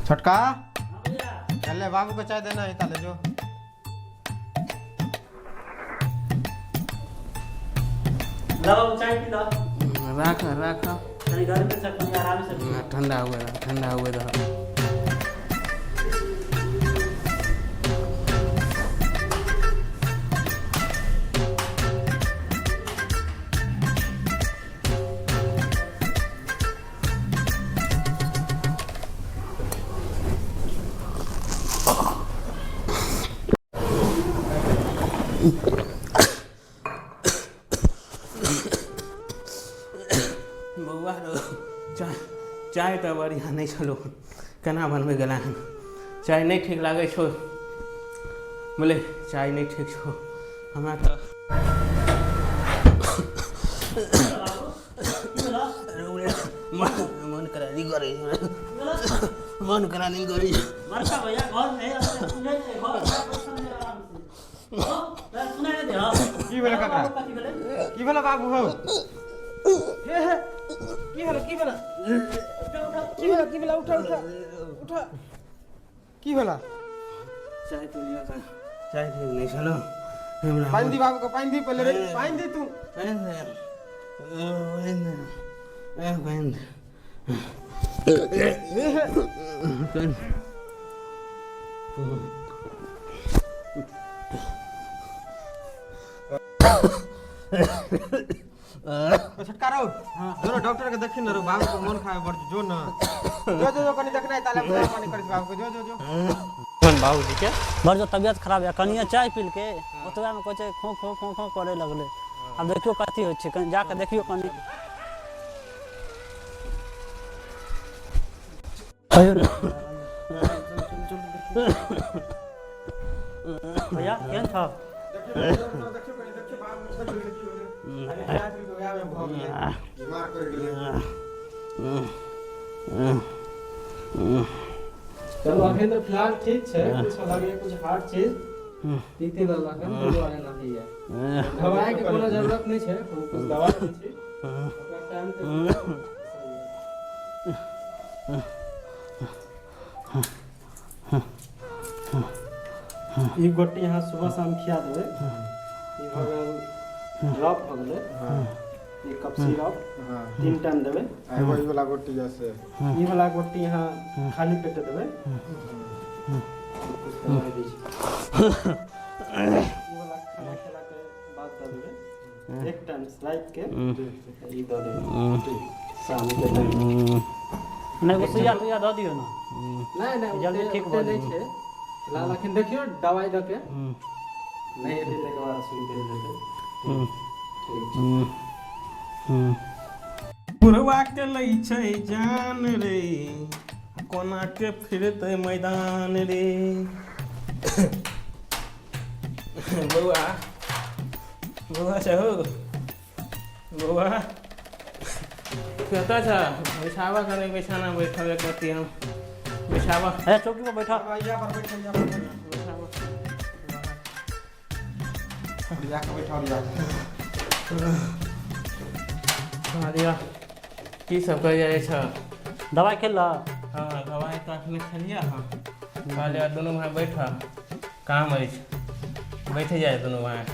छोटका चल ले बाबू को चाय देना है ताले जो लाओ चाय पी लो। राख राख। कनी गर्मी से कनी आराम से पी। ठंडा हुए रह, ठंडा हुए रह। बौआ रौ, चाय चाय तऽ बढ़िआँ नहि छलौ, केना बनबै गेला हन? चाय नहि ठीक लागै छौ बोले, चाय नहि ठीक छौ हमरा तऽ। मन करा नहीं करे, मन करा नहीं करे। बड़का भैया घर में है, सुनै नहीं, घर में बैठल है आराम से। हो, सुनाई नहीं दे रहा। की भेलै काका? कथी भेलै? की भेलै बाबू हौ? हे हे, की भेलै, की भेलै, की भेलै, की भेलै? उठा उठा उठा, की भेलै? चाय पी लिअ तऽ चाय ठीक नहि छलौ हमरा। पानि दी बाबू के, पानि दी पहिले रे, पानि दी तू। पानि दे, पानि दे, पानि दे। पानि। ओ छोटका रौ, जो ना डॉक्टर के देखी न रौ, बाबू के मन खाए बड़, जो न, जो जो जो, कनी देखना है ताले बुझा पानी करिस बाबू के, जो जो जो। बाबूजी के बड़ जो तबियत खराब यऽ, कनिए चाय पी के ओतबेमे कहै छै खो खो खो खो करे लगलै। आब देखियौ कथी होइ छै, कनि जाकऽ देखियौ कनि। कहियौ ने भैया, केहन छह? देखियो कनी, देखियो बाबू के की भेलै, कनी चाय पी के वएह मे भऽ गेलै, बीमार पड़ि गेलै। चलू, अखन तऽ फिलहाल ठीक छै। कुछ लगैए कुछ हार्ड चीज पीते लेलक हन, ताहि दुआरे एना होइए। घबराए के कोनो जरूरत नहि छै। हम कुछ दवा दै छी, ओकरा टाइम पे ई गोटी अहाँ सुबह शाम खिया देबै। ई भऽ गेल ड्रॉप भऽ गेलै, ई कफ सिरप 3 टाइम देबै। आ एगो ई वाला गोटी से ई वाला गोटी अहाँ खाली पेटे देबै। कुछ दवाइ दै छी, ई वाला खाना खेला के बाद दऽ देबै, एक टाइम राति के ई दऽ देबै शाम के टाइम। नहि, एगो सुइया तुइया दऽ दियौ ने। नहि नहि, जल्दी ओते ठीक ओते भऽ नहि जेतै। छै फिलहाल। अखन देखियौ, दवाइ दऽ के नहि हेतै ताहिके बाद सुइ देल जेतै। ठीक छै। बुढ़वा के लै छै जान रे, कोना के फिरतै मैदान रे। बौआ, बौआ छौ, बौआ कतऽ छ? बिछावा कने, बिछाना बैठल एक रत्ती हम, बिछावा। हे, चौकी पर बैठह। यहाँ पर बैठ, यहाँ पर बैठ। बिछावा। जा के बैठा लिया। दिया, की सब कहि जाइ छ? दवाइ खेल। हाँ, दवाइ तऽ अखने खेलियै हँ। कहलियै दुनू भाय बैठ, काम अछि, बैठे जाइ दुनू भाय।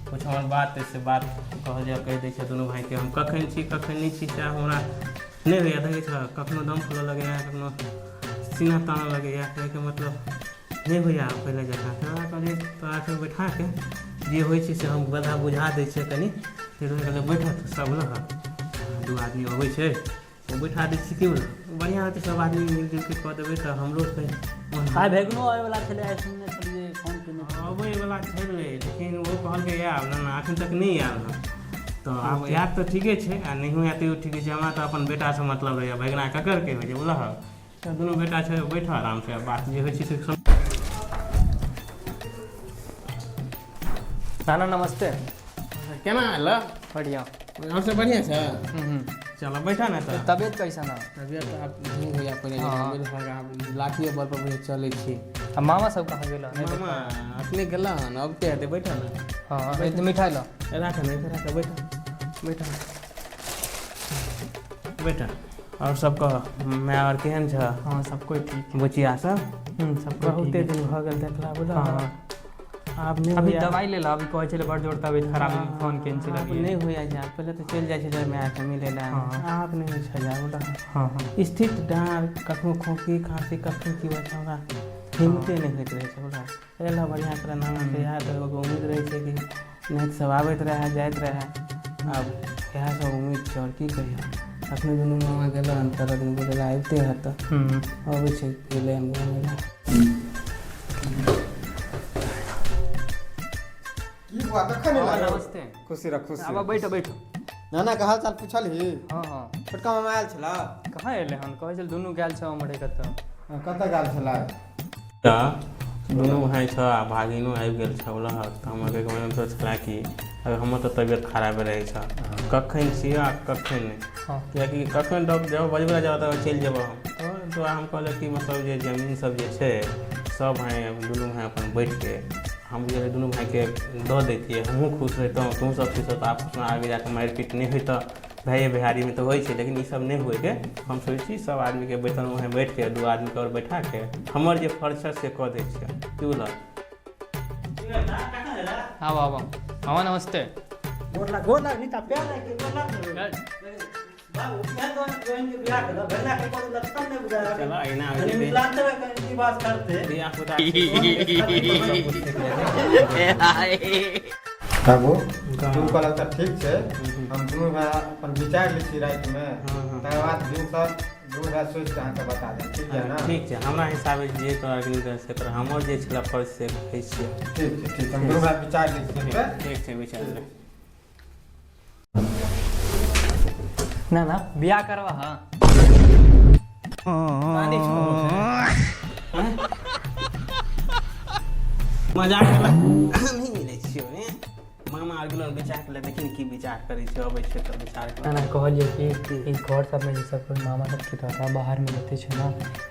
कुछ हमर बात अछि से बात कहल जाय, कहि दै छै दुनू भायके। हम कखन छी कखन नहि छी से हमरा नहि होइए। देखै छ, कखनो दम फूलऽ लगैए, कखनो सीना तानऽ लगैए, कहैके मतलब नहि होइए आब पहिले जकाँ। तोरा कहलियै तोरा फेर बैठाके जे होइ छै से हम गधा बुझा दै छियै कनि। फेर कहलियै बैठत सब लग दू आदमी अबै छै, ओ बैठा दै छियै। की बुझल, बढ़िआँ हेतै, सब आदमी मिलि जुलि कऽ देबै तऽ हमरो कनि मोन। आइ भेगनो आबै वला छलै, आइ सुनने छलियै, फोन केने छलै। अबै वला छलै, लेकिन ओ कहलकै आयब ने, एखन तक नहि आयल हँ। तऽ आब आयत तऽ ठीके छै आ नहियो आयत तैयो ठीके छै। हमरा तऽ अपन बेटासँ मतलब रहैए, भगना ककर के होइ छै बुझलहक? तऽ दुनू बेटा छै, बैठ आरामसँ, बात जे होइ छै से। नाना नमस्ते। केना आयल? बढ़िया। और सब बढ़िया छै? चलो बैठा ने तऽ। तबियत कैसन है? तबियत आब ठीक हो जा पहिले। आब लाठिए बल पर चलै छी। आ मामा सब कहाँ गेल? मामा अपने गेला हन, अब के हेतै? बैठा ने। हाँ, एक मिठाई लो। राख ने, राख, बैठा बैठा बैठा। आओर सब कह, माय आओर केहन छ? हाँ, सब कोई ठीक। बुचिया सब? सब कोई बहुते ठीक। दिन भऽ गेल देखला बुझल। हाँ। आब नहि अभी होइया। दवाई ले ला, अभी कहै छलै बड़ जोर तबियत खराब है, फोन केने छलै आब अभी। नहि होइया जा, पहिले तऽ चलि जाइ छलै मायके मिलै लए। हाँ। आब नहि होइ छै जा बुझल। हाँ हाँ स्थित डाँर, कखनो खोँखी खाँसी, कखनो की होइ छै, हमरा हिम्मते नहि होइत रहै छै बुझल। एहि लए बढ़िआँ तरह नानाके इएह तऽ एगो उम्मीद रहै छै कि नहि सब आबैत रहए जाइत रहए, आब इएह सब उम्मीद छै। आओर की कहियौ, अखने दुनू मामा गेल हन तरह दिन बुझल आबिते हत तऽ अबै छै, गेलै हन घुमै लए। की बुआ, कखन एला? नमस्ते। खुशी रह, खुशी। आब बैठो बैठो। नाना के हाल चाल पूछल ही? हाँ हाँ। छोटका मामा आयल छला? कहाँ एलै हन, कहै छल दुनू गेल छौ उम्हरे कतऽ। कतऽ गेल छला? तऽ दुनू भाय छ आ भागिनो आबि गेल छौ लहक, तऽ हमर कहैके मतलब छलै कि अगर हमर तऽ तबियत खराब रहै छै, कखन छियै आ कखन नहि। हाँ। किएकि कखन डॉक्टर जब बजबै जाउ तऽ चलि जेबौ हम। तऽ तोरा हम कहलक कि मतलब जे जमीन सब जे छै, सब भाय दुनू भाय अपन बैठके हम जे दुनू भायके दऽ दैतियै, हमहूँ खुश रहितहुँ, तोहूँ सब खुश रहतऽ, आपसमे आगे जाके मारि पीट नहि होइतऽ। भाइए बिहारीमे तऽ होइ छै, लेकिन ई सब नहि होइके हम सोचै छी सब आदमीके बैठल वहाँ बैठके दू आदमीके आओर बैठाके हमर जे फर्ज छै से कऽ दै छियै, की बुझलक? आबो आबो मामा, नमस्ते। गोर लाग, गोर लाग नीता, प्यार लाग के गोर लाग। बाबू, केहन तोहन बहिन के बियाह केलक, भैया के कोनो लक्षण नहि बुझाय। चलो, एना होइ कनि छै। मिथिलांचल मे कनि निवास करते। धिया पुता छै। बाबू, तू कहलक तऽ ठीक छै, हम दुनू भाय अपन विचारि लै छी रातिमे, तकर बाद भिनसर दुनू भाय सोचि कऽ अहाँके बता देब, ठीक यऽ ने? ठीक छै, हमरा हिसाबे जे तोरा नीक रहै से कर, हमर जे छलै फर्ज से कहै छियै। ठीक छै, ठीक छै, हम दुनू भाय विचारि लै छी। ठीक छै, विचार ले। ना ना, बियाह करवा? हाँ। मजाक नहि मिलै छियौ ने मामा आर गेलो विचार के देखिन की विचार करै छै, अबै छै तऽ विचार ना ना, कहलियै कि ई घर सबमे जे सब कोइ मामा सबके तऽ बाहरमे रहते छै ने,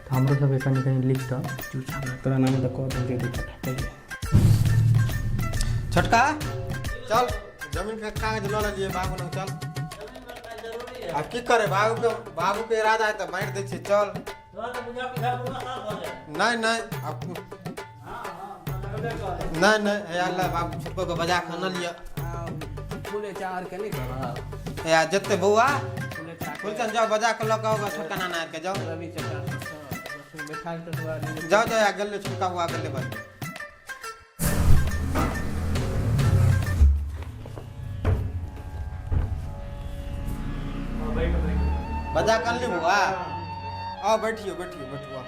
तऽ हमरो सबके कनि कनि लिख दऽ। चूचा, तोरा नाम तऽ कह दे दू कट्ठा कहिए। छोटका, चल, जमीन के कागज लऽ लेलियै बाबू लग, चल। आ की करे, बाबू के बाबू के इरादा है तऽ बाँटि दै छियै, चल। नहीं नहीं, अब नहीं नहीं, हे अल्लाह, बाबू छोटको के बजा के आनलियै। फूले चार के नहि करब? हे आ जते बौआ फुलचंद, जाओ बजा के लऽ के आओ छोटका नाना के, जाओ। रवि चचा बैठा के तो जाओ जाओ, आ गेलै छोटका बौआ, गेलै बस। बजा के अनली बौआ, आओ बैठियो बैठियो बैठो, आओ।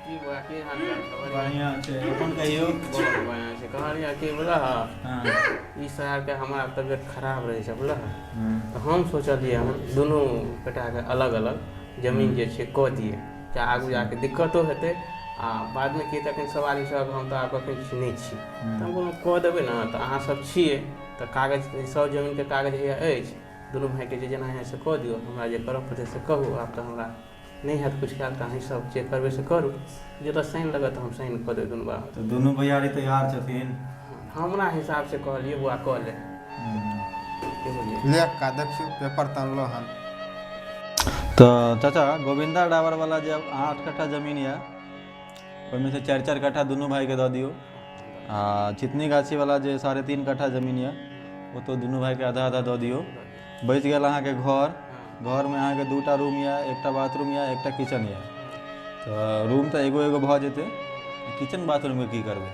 की बौआ, की हाल चाल छै? बढ़िआँ छै, अपन कहियौ। बहुत बढ़िआँ छै। कहलियै कि बुझलह, ई शहरके हमरा तबियत खराब रहै छै बुझलह, तऽ हम सोचलियै हम दुनू बेटाके अलग अलग जमीन जे छै कऽ दियै, तऽ आगू जाके दिक्कतो हेतै आ बादमे की तखन सब आदमी सब हम तऽ आब कखन छी नहि छी, तऽ हम कोनो कऽ देबै ने तऽ अहाँ सब छियै तऽ कागज सब जमीनके कागज हैया अछि, दुनू भाइके जे जेना हइ से कऽ दियौ। हमरा जे करऽ पड़तै से कहू। आब तऽ हमरा नहि हैत किछु कयल, तऽ अहीं सब जे करबै से करू, जतऽ साइन लगत हम साइन कऽ देबै दुनू बाबू। तऽ दुनू भैयारी तैयार छथिन? हमरा हिसाबसँ कहलियै बौआ, कऽ ले, की बुझलियै? लेख का देखियौ, पेपर तऽ अनलो हन। तऽ चाचा, गोविंदा ड्राइवर वाला जे 8 कट्ठा जमीन यऽ, ओहिमे से 4-4 कट्ठा दुनू भाइके दऽ दियौ, आ चितनी गाछी वाला जे 3.5 कट्ठा जमीन यऽ, ओ तो दुनू भाइके आधा आधा दऽ दियौ। बचि गेल अहाँके घर। घरमे अहाँके 2टा रूम यऽ, एकटा बाथरूम यऽ, एकटा किचन यऽ, तऽ रूम तऽ एगो एगो भऽ जेतै, किचन बाथरूमके की करबै?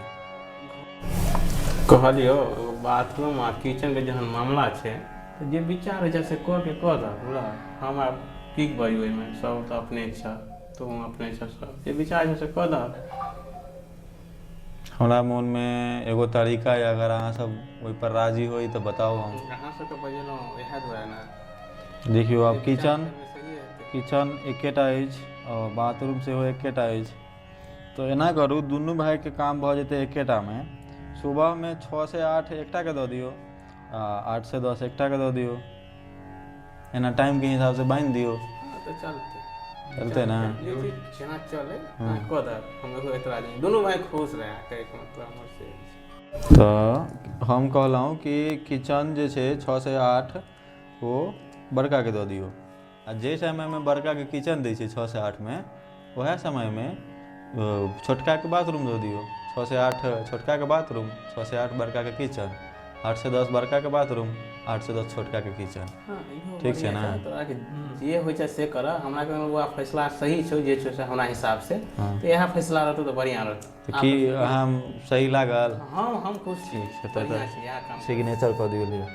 कहलियौ, बाथरूम आ किचनके जहन मामला छै तऽ जे विचार होइ छै से कऽ के कऽ दह, बुझलह? हम आब की बजबै ओहिमे, सब तऽ अपने छह, तू अपने छह, सब जे विचार छै से कऽ दह। हमरा मोनमे एगो तरीका यऽ, अगर अहाँ सब ओहिपर राजी होइ तऽ बताउ हम। अहाँ सबके बजेलहुँ इएह दुआरे ने। देखियौ, आब किचन सही हेतै। किचन एकेटा अछि आओर बाथरूम सेहो एकेटा अछि, तऽ एना करू, दुनू भाइके काम भऽ जेतै एकेटामे। सुबहमे 6 से 8 एकटाके दऽ दियौ आ 8 से 10 एकटाके दऽ दियौ, एना टाइमके हिसाबसँ बान्हि दियौ। हँ, तऽ चलतै। चलतै ने? जे चीज जेना चले कऽ दह, हम एगो एतराज नहि, दुनू भाइ खुश रहै, कहैके मतलब हमर से अछि। तऽ हम कहलहुँ कि किचन जे छै 6 से 8 ओ बड़काके दऽ दियौ आ आ जाहि समयमे बड़काके किचन दै छै 6 से 8मे, उएह समयमे छोटकाके बाथरूम दऽ दियौ। 6 से 8 छोटकाके बाथरूम, 6 से 8 बड़काके किचन, 8 से 10 बड़काके बाथरूम, 8 से 10 छोटकाके किचन। हाँ, इहो ठीक छै बढ़िआँ ने? तोरा के जे होइ छै से कर। हमरा के बौआ फैसला सही छौ, जे छौ से हमरा हिसाब से। हाँ। तऽ इएह फैसला रहतौ तऽ बढ़िआँ रहतौ। तऽ की अहाँ सही लागल? हम खुश छी। ठीक छै तऽ। बढ़िआँ छै, इएह काम। सिग्नेचर कऽ दियौ, लिअ।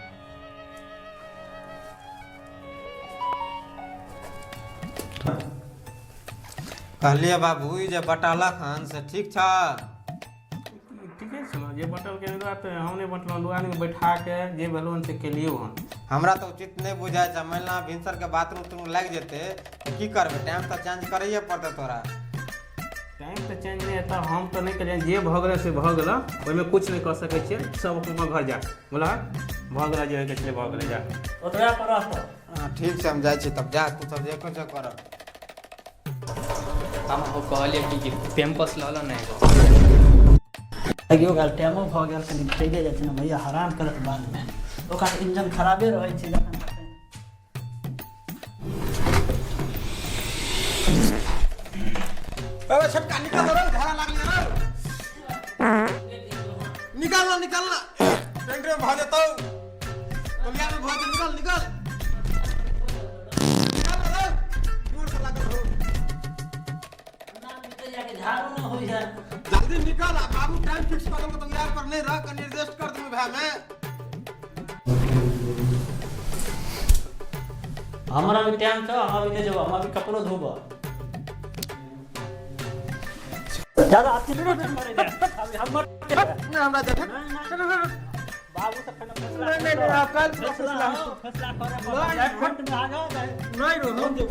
कहलियै बाबू, ई जे बटलक हन से ठीक छ? ठीके छै ने, जे बटल के तऽ हम नहि बटलहुँ। दू आदमी बैठा के जे भेलौ हन से केलियौ हन। हमरा तऽ उचित नहि बुझाइ छै। मानि ला भिनसरके बाथरूम उथरूम लागि जेतै तऽ की करबै? टाइम तऽ चेंज करैए पड़तै तोरा। टाइम तऽ चेंज नहि हेतै। हम तऽ नहि केलियै, जे भऽ गेलै से भऽ गेलै। ओहिमे किछु नहि कऽ सकै छियै। सब अपन अपन घर जा। बोला, भऽ गेलै, जे होइके छलै भऽ गेलै, जा। ओतबे पर रहतौ। हँ, ठीक छै, हम जाइ छी तब। जा, तू सब जे कुछो कर। हम कहलियै कि पेम्पस लऽ लऽ ने एगो। लागियो गेल, टाइमो भऽ गेल, कनि चलि जाइ छै ने भैया, हरान करत बादमे। ओकर इंजन खराबे रहै छै जखन तखन। अबे छोटका, निकल रे, झाड़ा लागलै रे। निकल ना, निकल ना, पेंट में भऽ जेतौ, तौलिया में भऽ जेतौ। निकल, निकल, निकल रे, जोर से लागल हो। झाड़ू न होइ है। जल्दी निकल आ बाबू टाइम फिक्स कर देलको, तो यार पर नहीं रह, कनी एडजस्ट कर दूं भाई में। हमरा अभी टाइम छौ, हम अभी नहि जेबो, हम अभी कपड़ो धोबो। ज्यादा अथी नहीं मरे दे अभी हमर। नहीं, हमरा दे। बाबू से फेर फैसला। नहीं, नहीं, नहीं, आप काल्हि फैसला फैसला। फैसला करे पड़त। फ्रंट में आ जाओ। नहीं रो, हम जे